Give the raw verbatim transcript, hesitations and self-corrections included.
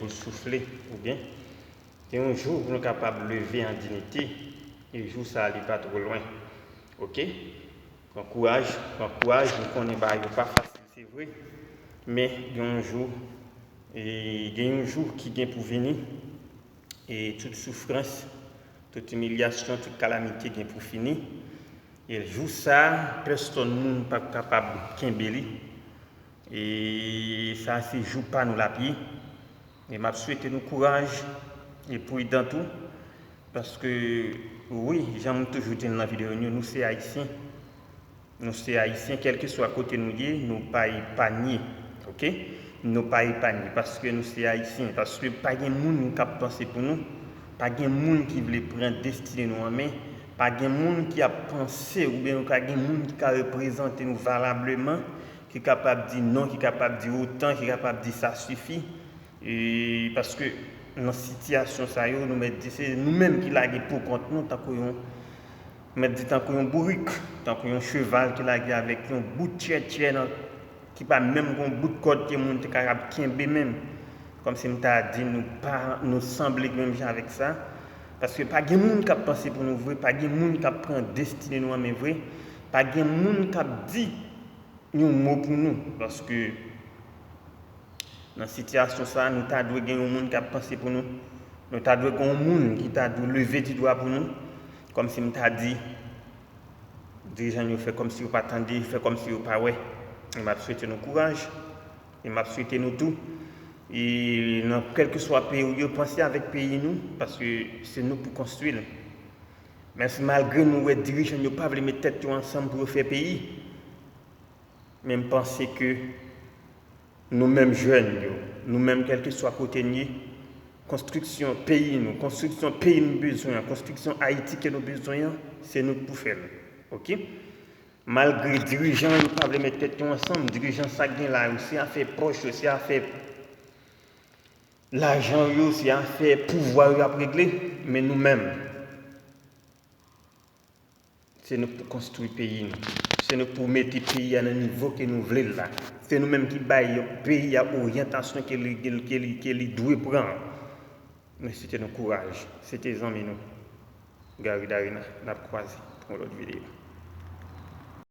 pou l soufle, oubyen gen yon jou pou nou kapab leve an diyite, e jou sa a li pa twò lwen. Oke? Pran kouraj, pran kouraj, nou konnen bagay yo pa fasil, se vre, men gen yon jou, e gen yon jou ki gen pou vini, e tout soufrans, tout imilyasyon, tout kalamite gen pou fini. E jou sa a, pèsonn moun p ap kapab kenbe li. E sa a se jou pa nou l ap ye. E m ap swete nou kouraj e pridan tou. Paske, wi, jan m toujou di l nan videyo m yo, nou se Ayisyen. Nou se Ayisyen, kèlkeswa kote nou ye, nou pa epanye. Oke? Nou pa epanye paske nou se Ayisyen. Paske pa gen moun k ap panse pou nou. Pa gen moun ki vle pran destine nou an men. Pa gen moun ki ap panse, oubyen nou ka gen moun ki ka reprezante nou valableman, ki kapab di non, ki kapab di otan, ki kapab di sa sifi. E paske nan sitiyasyon sa yo, nou mèt di se nou menm ki lage pou kont nou, tankou yon, mèt di tankou yon bourik, tankou yon cheval ki lage avèk yon bout tchètchè nan, ki pa menm gen yon bout kòd ke moun te kapab kenbe menm. Kòmsi m ta di nou pa, nou sanble menm jan avèk sa. Paske pa gen moun k ap panse pou nou vre, pa gen moun k ap pran destine nou an men vre, pa gen moun k ap di yon mo pou nou. Paske nan sitiyasyon sa a, nou ta dwe gen yon moun k ap panse pou nou. Nou ta dwe gen yon moun ki ta dwe leve ti dwa pou nou. Kòmsi m ta di, dirijan yo fè kòmsi yo pa tande, fè kòmsi yo pa wè. E m ap swete nou kouraj. E m ap swete nou tou. E nan kèlkeswa peyi w ye, panse avèk peyi nou, paske se nou pou konstwi l. Menm si malgre nou wè dirijan yo pa vle met tèt yo ansanm pou yo fè peyi, men m panse ke nou menm jèn yo, nou menm kèlkeswa kote n ye, konstriksyon peyi nou, konstriksyon peyi n bezwen an, konstriksyon Ayiti ke nou bezwen an, se nou k pou fè l. Oke? Malgre dirijan yo pa vle met tèt yo ansanm, dirijan sa k gen la yo, se afè pòch yo, se afè lajan yo, se afè pouvwa yo y ap regle, men nou menm, se nou k pou konstwi peyi nou. Se nou k pou mete peyi a nan nivo ke nou vle l la. Se nou menm ki bay peyi a oryantasyon ke li, ke li, ke li, ke li dwe pran. Mwen swete nou kouraj. Se te zanmi nou, Gary Darina. N ap kwaze pou yon lòt videyo.